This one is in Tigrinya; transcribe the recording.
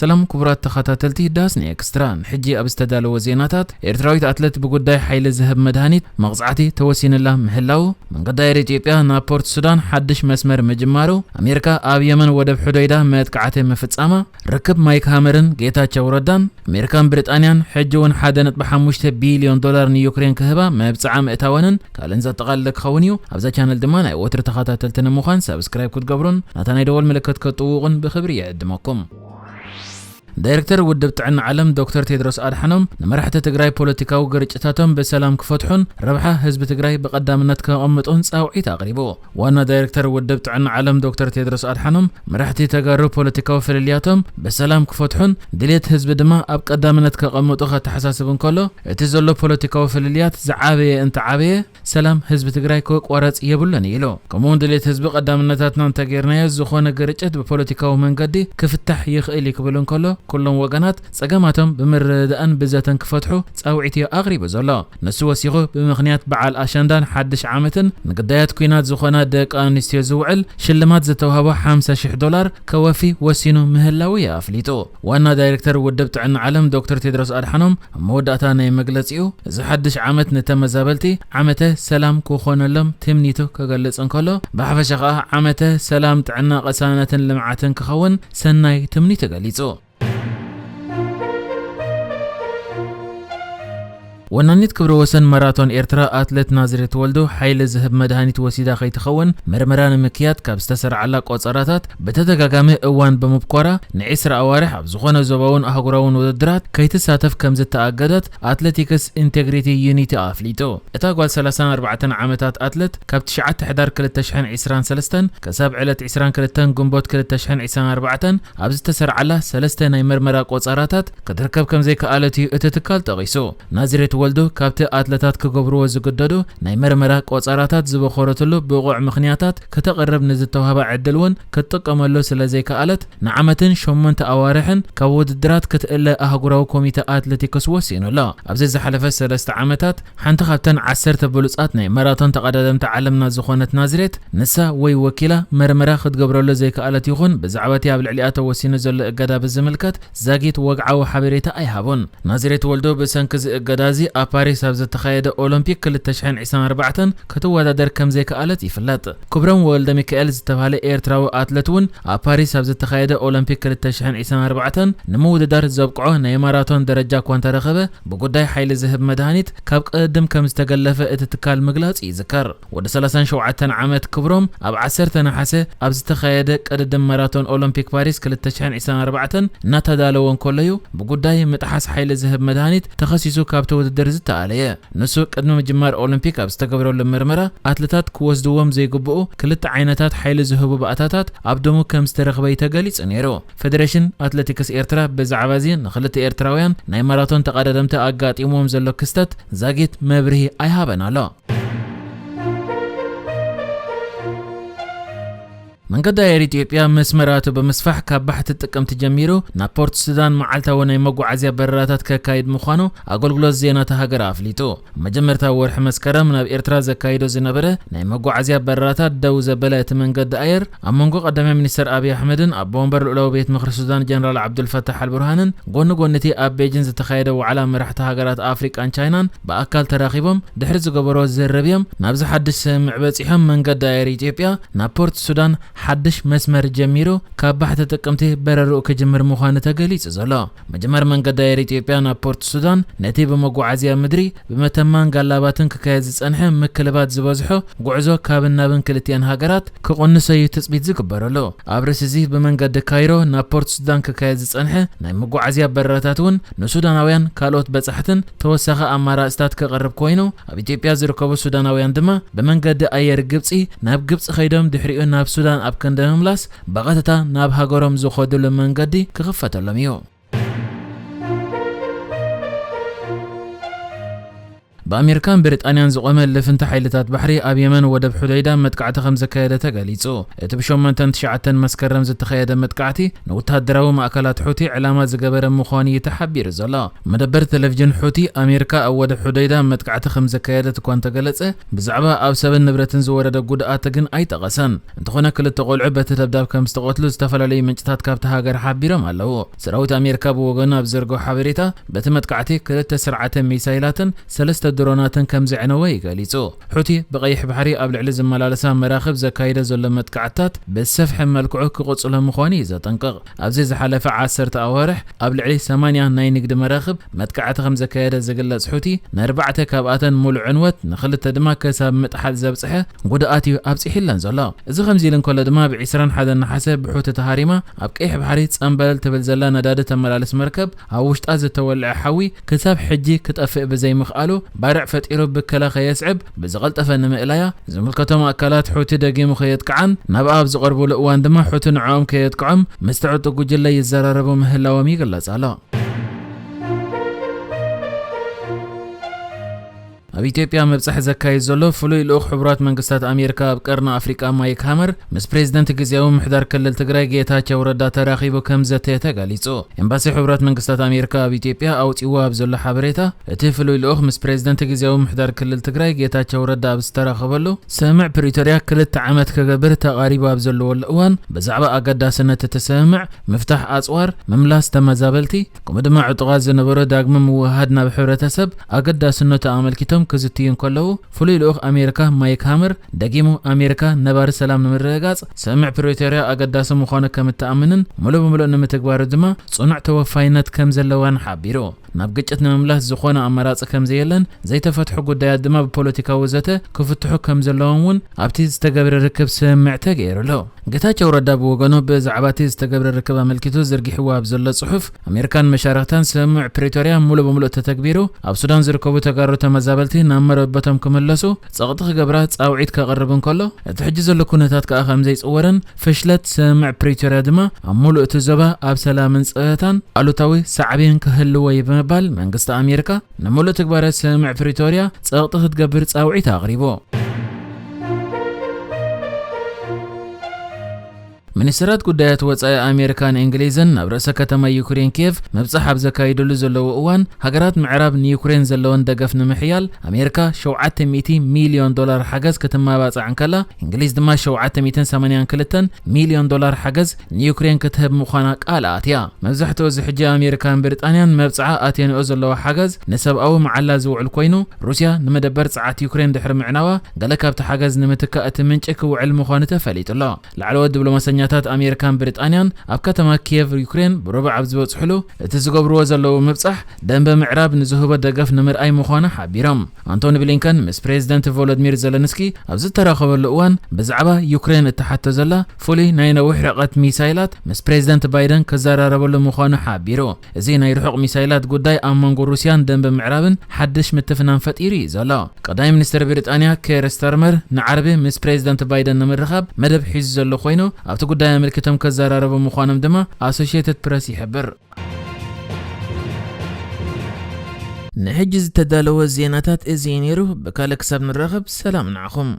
ሰላም ክቡራት ተኸታተልቲ ዳስኒ ኤክስትራ፣ ሕጂ ኣብ ዝተዳለወ ዜናታት፣ ኤርትራዊት ኣትለት ብጉዳይ ሓይሊ ዝህብ መድሃኒት መቕጻዕቲ ተወሲንላ ምህላው፣ መንገዲ ኣየር ኢትዮጵያ ናብ ፖርት ሱዳን ሓድሽ መስመር ምጅማሩ፣ ኣሜሪካ ኣብ የመን ወደብ ሑደይዳ መጥቃዕቲ ምፍጻማ፣ ርክብ ማይክ ሃመርን ጌታቸው ረዳን፣ ኣሜሪካን ብሪጣንያን ሕጂ እውን ሓደ ነጥቢ ሓሙሽተ ቢልዮን ዶላር ንዩክሬን ክህባ መብጽዓ ምእታወንን ካልእን ዘጠቓለለ ክኸውን እዩ። ኣብዛ ቻነል ድማ ናይ ወትሪ ተኸታተልቲ ንምዃን ሳብስክራይብ ክትገብሩን ናታ ናይ ደወል ምልክት ክትጥውቑን ብኽብሪ ይዕድመኩም። ዳይሬክተር ውድብ ጥዕና ዓለም ዶክተር ቴድሮስ ኣድሓኖም ንመራሕቲ ትግራይ ፖለቲካዊ ግርጭታቶም ብሰላም ክፈትሑን ረብሓ ህዝቢ ትግራይ ብቐዳምነት ከቐምጡን ጻውዒት ኣቕሪቡ። ዋና ዳይሬክተር ውድብ ጥዕና ዓለም ዶክተር ቴድሮስ ኣድሓኖም መራሕቲ ተጋሩ ፖለቲካዊ ፍልልያቶም ብሰላም ክፈትሑን ድሌት ህዝቢ ድማ ኣብ ቀዳምነት ከቐምጡ ከተሓሳስብ እንከሎ፣ እቲ ዘሎ ፖለቲካዊ ፍልልያት ዝዓበየ እንተዓበየ ሰላም ህዝቢ ትግራይ ክቋረጽ የብሉን ኢሉ። ከምኡውን ድሌት ህዝቢ ቀዳምነታትና እንተጌርናዮ ዝኾነ ግርጭት ብፖለቲካዊ መንገዲ ክፍታሕ ይኽእል እዩ ክብል እንከሎ፣ ኩሎም ወገናት ጸገማቶም ብምርድዳእን ብዘተን ክፈትሑ ጻውዒት እዩ ኣቕሪቡ ዘሎ። ንሱ ወሲኹ ብምኽንያት በዓል ኣሸንዳን ሓድሽ ዓመትን ንግዳያት ኲናት ዝኾና ደቂ ኣንስትዮ ዝውዕል ሽልማት ዝተዋህቦ ሓምሳ ሺሕ ዶላር ከወፊ ወሲኑ ምህላው እዩ ኣፍሊጡ። ዋና ዳይሬክተር ውድብ ጥዕና ዓለም ዶክተር ቴድሮስ ኣድሓኖም ኣብ መወዳእታ ናይ መግለጺኡ፣ እዚ ሓድሽ ዓመት ንተመዛበልቲ ዓመተ ሰላም ክኾነሎም ትምኒቱ ክገልጽ እንከሎ፣ ብሓፈሻ ከኣ ዓመተ ሰላም፣ ጥዕና፣ ቅሳነትን ልምዓትን ክኸውን ሰናይ ትምኒቱ ገሊጹ። ወናኒት ክብረ ወሰን ማራቶን ኤርትራ ኣትሌት ናዝሬት ወልዱ ሓይሊ ዝህብ መድሃኒት ወሲዳ ከይትኸውን ምርመራ ንምክያድ ካብ ዝተሰርዓላ ቆጸራታት ብተደጋጋሚ እዋን ብምብኳራ ንዒስራ ኣዋርሕ ኣብ ዝኾነ ዞባውን ኣህጉራውን ውድድራት ከይትሳተፍ ከም ዝተኣገደት ኣትሌቲክስ ኢንቴግሪቲ ዩኒቲ ኣፍሊጡ። እታ ጓል ሰላሳን ኣርባዕተን ዓመታት ኣትሌት ካብ ትሽዓተ ሕዳር ክልተ ሽሕን ዕስራን ሰለስተን ክሳብ ዕለት ዕስራን ክልተን ግንቦት ክልተ ሽሕን ዕስራን ኣርባዕተን ኣብ ዝተሰርዓላ ሰለስተ ናይ መርመራ ቆጸራታት ክትርከብ ከም ዘይከኣለት እዩ እቲ ትካል ጠቒሱ። ናዝሬት ወልዱ ካብቲ ኣትለታት ክገብርዎ ዝግደዱ ናይ መርመራ ቆጸራታት ዝበኾረትሉ ብቑዕ ምኽንያታት ከተቕርብ ንዝተዋህባ ዕድል እውን ክትጥቀመሉ ስለ ዘይከኣለት ንዓመትን ሸሞንተ ኣዋርሕን ካብ ውድድራት ክትእለ ኣህጉራዊ ኮሚተ ኣትሌቲክስ ወሲኑ ኣሎ። ኣብዚ ዝሓለፈ ሰለስተ ዓመታት ሓንቲ ካብተን ዓሰርተ ብሉጻት ናይ ማራቶን ተቐዳደምቲ ዓለምና ዝኾነት ናዝሬት ንሳ ወይ ወኪላ መርመራ ክትገብረሉ ዘይከኣለት ይኹን ብዛዕባ እቲ ኣብ ልዕሊኣ ተወሲኑ ዘሎ እገዳ ብዝምልከት ዛጊት ወግዓዊ ሓበሬታ ኣይሃቡን። ናዝሬት ወልዶ ብሰንኪ እዚ እገዳ እዚ ኣብ ፓሪስ ኣብ ዝተኻየደ ኦሎምፒክ ክልተ ሽሕን ዕስራን ኣርባዕተን ክትወዳደር ከም ዘይከኣለት ይፍለጥ። ክብሮም ወልደ ሚካኤል ዝተባህለ ኤርትራዊ ኣትለት እውን ኣብ ፓሪስ ኣብ ዝተኻየደ ኦሎምፒክ ክልተ ሽሕን ዕስራን ኣርባዕተን ንምውድዳር ዘብቅዖ ናይ ማራቶን ደረጃ እኳ እንተረኸበ፣ ብጉዳይ ሓይሊ ዝህብ መድሃኒት ካብ ቅድም ከም ዝተገለፈ እቲ ትካል ምግላጹ ይዝከር። ወዲ ሰላሳን ሸውዓተን ዓመት ክብሮም ኣብ ዓሰርተ ነሓሰ ኣብ ዝተኻየደ ቅድድም ማራቶን ኦሎምፒክ ፓሪስ ክልተ ሽሕን ዕስራን ኣርባዕተን እናተዳለወ እንከሎ እዩ ብጉዳይ ምጥሓስ ሓይሊ ዝህብ መድሃኒት ተኸሲሱ ካብቲ ውድድር ዝተኣለየ። ንሱ ቅድሚ ምጅማር ኦሎምፒክ ኣብ ዝተገብረሉ ምርመራ ኣትለታት ክወስድዎም ዘይግብኡ ክልተ ዓይነታት ሓይሊ ዝህቡ ባእታታት ኣብ ደሙ ከም ዝተረኽበ እዩ ተገሊጹ ነይሩ። ፌደሬሽን ኣትሌቲክስ ኤርትራ ብዛዕባ እዚ ንክልተ ኤርትራውያን ናይ ማራቶን ተቐዳደምቲ ኣጋጢምዎም ዘሎ ክስተት ዛጊት መብርሂ ኣይሃበን ኣሎ። መንገዲ ኣየር ኢትዮጵያ መስመራቱ ብምስፋሕ ካብ ባሕቲ ጥቅምቲ ጀሚሩ ናብ ፖርት ሱዳን መዓልታዊ ናይ መጓዓዝያ በረራታት ከካይድ ምዃኑ ኣገልግሎት ዜና እታ ሃገር ኣፍሊጡ። መጀመርታ ወርሒ መስከረም ናብ ኤርትራ ዘካይዶ ዝነበረ ናይ መጓዓዝያ በረራታት ደው ዘበለ እቲ መንገዲ ኣየር፣ ኣብ መንጎ ቀዳማይ ሚኒስተር ኣብይ ኣሕመድን ኣቦ ወንበር ልኡላዊ ቤት ምኽሪ ሱዳን ጀነራል ዓብዱልፈታሕ ኣልቡርሃንን ጎኒ ጎኒ እቲ ኣብ ቤጂን ዝተኻየደ ዋዕላ መራሕቲ ሃገራት ኣፍሪቃን ቻይናን ብኣካል ተራኺቦም ድሕሪ ዝገበሮ ዝርርብ እዮም ናብዚ ሓድሽ ስምምዕ በጺሖም። መንገዲ ኣየር ኢትዮጵያ ናብ ፖርት ሱዳን ሓድሽ መስመር ጀሚሩ ካብ ባሕቲ ጥቅምቲ በረርኡ ክጅምር ምዃኑ ተገሊጹ ዘሎ። ምጅማር መንገዲ ኣየር ኢትዮጵያ ናብ ፖርት ሱዳን ነቲ ብመጓዓዝያ ምድሪ ብመተማን ጋላባትን ክካየድ ዝጸንሐ ምክልባት ዝበዝሖ ጉዕዞ ካብን ናብን ክልቲኣን ሃገራት ክቕንሶ እዩ ትጽቢት ዝግበረሉ። ኣብ ርእሲ እዚ ብመንገዲ ካይሮ ናብ ፖርት ሱዳን ክካየድ ዝጸንሐ ናይ መጓዓዝያ በረራታት እውን ንሱዳናውያን ካልኦት በጻሕትን ተወሳኺ ኣማራጽታት ክቐርብ ኮይኑ፣ ኣብ ኢትዮጵያ ዝርከቡ ሱዳናውያን ድማ ብመንገዲ ኣየር ግብጺ ናብ ግብጺ ከይዶም ድሕሪኡ ናብ ሱዳን ኣብ ክንዲ ምምላስ ብቐጥታ ናብ ሃገሮም ዝኸድሉ መንገዲ ክኽፈተሎም እዩ። ብኣሜሪካን ብሪጣንያን ዝቖመ ልፍንቲ ሓይልታት ባሕሪ ኣብ የመን ወደብ ሑደይዳ መጥቃዕቲ ከም ዘካየደ ተገሊጹ። እቲ ብ8ን 9ን መስከረም ዝተኻየደ መጥቃዕቲ ንወተሃደራዊ ማእከላት ሑቲ ዕላማ ዝገበረ ምዃኑ እዩ ተሓቢሩ ዘሎ። መደበር ቴሌቪዥን ሑቲ፣ ኣሜሪካ ኣብ ወደብ ሑደይዳ መጥቃዕቲ ከም ዘካየደት እኳ እንተገለጸ፣ ብዛዕባ ኣብ ሰብን ንብረትን ዝወረደ ጉድኣት ግን ኣይጠቐሰን። እንተኾነ ክልተ ቆልዑ በቲ ደብዳብ ከም ዝተቐትሉ ዝተፈላለዩ ምንጭታት ካብቲ ሃገር ሓቢሮም ኣለዉ። ሰራዊት ኣሜሪካ ብወገኑ ኣብ ዘርግሖ ሓበሬታ፣ በቲ መጥቃዕቲ ክልተ ስርዓተ ሚሳይላትን ሰለስተ ድሮናትን ከም ዘዕነወ እዩ ገሊጹ። ሑቲ ብቐይሕ ባሕሪ ኣብ ልዕሊ ዝመላለሳ መራኽብ ዘካይዶ ዘሎ መጥቃዕትታት ብሰፍሐ መልክዑ ክቕጽሎ ምዃኑ እዩ ዘጠንቅቕ። ኣብዚ ዝሓለፈ ዓሰርተ ኣዋርሕ ኣብ ልዕሊ ሰማንያ ናይ ንግዲ መራኽብ መጥቃዕቲ ከም ዘካየደ ዝግለጽ ሑቲ፣ ንኣርባዕተ ካብኣተን ሙሉእ ዕንወት፣ ንኽልተ ድማ ክሳብ ምጥሓል ዘብጽሐ ጉድኣት እዩ ኣብጺሑለን ዘሎ። እዚ ከምዚ ኢሉ እንከሎ ድማ፣ ብ ዕስራን ሓደን ነሓሰ ብሑቲ ተሃሪማ ኣብ ቀይሕ ባሕሪ ጸምበለል ትብል ዘላ ነዳዲ ተመላልስ መርከብ ኣብ ውሽጣ ዝተወልዐ ሓዊ ክሳብ ሕጂ ክጠፍእ ብዘይምኽኣሉ፣ ባርዕ ፈጢሩ ብከላ ከየስዕብ ብዝቐልጠፈ ንምእላያ፣ ዝምልከቶም ኣካላት ሑቲ ደጊሙ ከየጥቅዓን፣ ናብኣ ኣብ ዝቐርቡሉ እዋን ድማ ሑቲ ንዕኦም ከየጥቅዖም ምስቲ ዕጡቕ ጉጅለ ይዘራረቡ ምህላዎም ይግለጽ ኣሎ። ኣብ ኢትዮጵያ ምብጻሕ ዘካይድ ዘሎ ፍሉይ ልኡኽ ሕቡራት መንግስታት ኣሜሪካ ኣብ ቀርኒ ኣፍሪቃ ማይክ ሃመር ምስ ፕሬዝደንት ግዝያዊ ምምሕዳር ክልል ትግራይ ጌታቸው ረዳ ተራኺቡ ከም ዘተየ ተገሊጹ። ኤምባሲ ሕቡራት መንግስታት ኣሜሪካ ኣብ ኢትዮጵያ ኣውጺዎ ኣብ ዘሎ ሓበሬታ፣ እቲ ፍሉይ ልኡኽ ምስ ፕሬዝደንት ግዝያዊ ምምሕዳር ክልል ትግራይ ጌታቸው ረዳ ኣብ ዝተራኸበሉ፣ ስምምዕ ፕሪቶርያ ክልተ ዓመት ክገብር ተቓሪቡ ኣብ ዘለወሉ እዋን፣ ብዛዕባ ኣገዳስነት እቲ ስምምዕ፣ ምፍታሕ ኣጽዋር፣ ምምላስ ተመዛበልቲ፣ ከምኡ ድማ ዕጡቓት ዝነበሩ ዳግመ ምውህሃድ ናብ ሕብረተሰብ ኣገዳስነቱ ኣመልኪቶም ክዝትዩ እንከለዉ፣ ፍሉይ ልኡኽ ኣሜሪካ ማይክ ሃመር ደጊሙ፣ ኣሜሪካ ነባሪ ሰላም ንምርግጋጽ ስምምዕ ፕሪቶርያ ኣገዳሲ ምዃኑ ከም እትኣምንን፣ ሙሉእ ብምሉእ ንምትግባሩ ድማ ጽኑዕ ተወፋይነት ከም ዘለዋን ሓቢሩ። ናብ ግጭት ንምምላስ ዝኾነ ኣማራጺ ከም ዘየለን፣ ዘይተፈትሑ ጉዳያት ድማ ብፖለቲካዊ ዘተ ክፍትሑ ከም ዘለዎም እውን ኣብቲ ዝተገብረ ርክብ ስምምዕ ተገይሩ ኣሎ። ጌታቸው ረዳ ብወገኑ፣ ብዛዕባ እቲ ዝተገብረ ርክብ ኣመልኪቱ ዘርጊሕዎ ኣብ ዘሎ ጽሑፍ፣ ኣሜሪካን መሻርኽታን ስምምዕ ፕሪቶርያ ሙሉእ ብምሉእ ተተግቢሩ፣ ኣብ ሱዳን ዝርከቡ ተጋሩ ተመዛበልቲ ናብ መረበቶም ክምለሱ ጸቕጢ ክገብራ ጻውዒት ከቕርብ እንከሎ፣ እቲ ሕጂ ዘሎ ኩነታት ከኣ ከም ዘይጽወርን፣ ፍሽለት ስምምዕ ፕሪቶርያ ድማ ኣብ ሙሉእ እቲ ዞባ ኣብ ሰላምን ጸጥታን ኣሉታዊ ሳዕቤን ክህልዎ እዩ ብምባል፣ መንግስቲ ኣሜሪካ ንምሉእ ትግባረ ስምምዕ ፕሪቶርያ ጸቕጢ ክትገብር ጻውዒት ኣቕሪቡ። ሚኒስትራት ጉዳያት ወጻኢ ኣሜሪካን እንግሊዝን ናብ ርእሰ ከተማ ዩክሬን ኪየቭ ምብጻሕ ኣብ ዘካይድሉ ዘለዉ እዋን፣ ሃገራት ምዕራብ ንዩክሬን ዘለወን ደገፍ ንምሕያል ኣሜሪካ ሸውዓተ ሚእቲ ሚልዮን ዶላር ሓገዝ ክትመባጻዕ እንከላ፣ እንግሊዝ ድማ ሸውዓተ ሚእትን ሰማንያን ክልተን ሚልዮን ዶላር ሓገዝ ንዩክሬን ክትህብ ምዃና ቃል ኣትያ። መብዛሕትኡ እዚ ሕጂ ኣሜሪካን ብሪጣንያን መብጽዓ ኣትየንኦ ዘለዋ ሓገዝ ንሰብኣዊ መዓላ ዝውዕል ኮይኑ፣ ሩስያ ንመደበር ጸዓት ዩክሬን ድሕሪ ምዕናዋ፣ ገለ ካብቲ ሓገዝ ንምትካእ እቲ ምንጪ ክውዕል ምዃኑ ተፈሊጡ ኣሎ። ላዕለዎት ዲፕሎማሰኛታት ኣሜሪካን ብሪጣንያን ኣብ ከተማ ኪየቭ ዩክሬን ብረቡዕ ኣብ ዝበጽሕሉ፣ እቲ ዝገብርዎ ዘለዉ ምብጻሕ ደንበ ምዕራብ ንዝህቦ ደገፍ ንምርኣይ ምዃኑ ሓቢሮም። ኣንቶኒ ብሊንከን ምስ ፕሬዝደንት ቮሎድሚር ዘለንስኪ ኣብ ዝተራኸበሉ እዋን፣ ብዛዕባ ዩክሬን እትሓቶ ዘላ ፍሉይ ናይ ነዊሕ ርሕቀት ሚሳይላት ምስ ፕሬዝደንት ባይደን ክዘራረበሉ ምዃኑ ሓቢሩ። እዚ ናይ ርሑቕ ሚሳይላት ጉዳይ ኣብ መንጎ ሩስያን ደንበ ምዕራብን ሓድሽ ምትፍናን ፈጢሩ እዩ ዘሎ። ቀዳማይ ሚኒስትር ብሪጣንያ ኬር ስታርመር ንዓርቢ ምስ ፕሬዝደንት ባይደን ንምርኻብ መደብ ሒዙ ዘሎ ኮይኑ፣ ኣብቲ ጉዳይ ኣመልኪቶም ክዘራረቡ ምዃኖም ድማ ኣሶሺየትድ ፕረስ ይሕብር። ንሕጂ ዝተዳለወ ዜናታት እዚ እዩ ነይሩ። ብካልእ ክሳብ ንራኸብ፣ ሰላም ንዓኹም።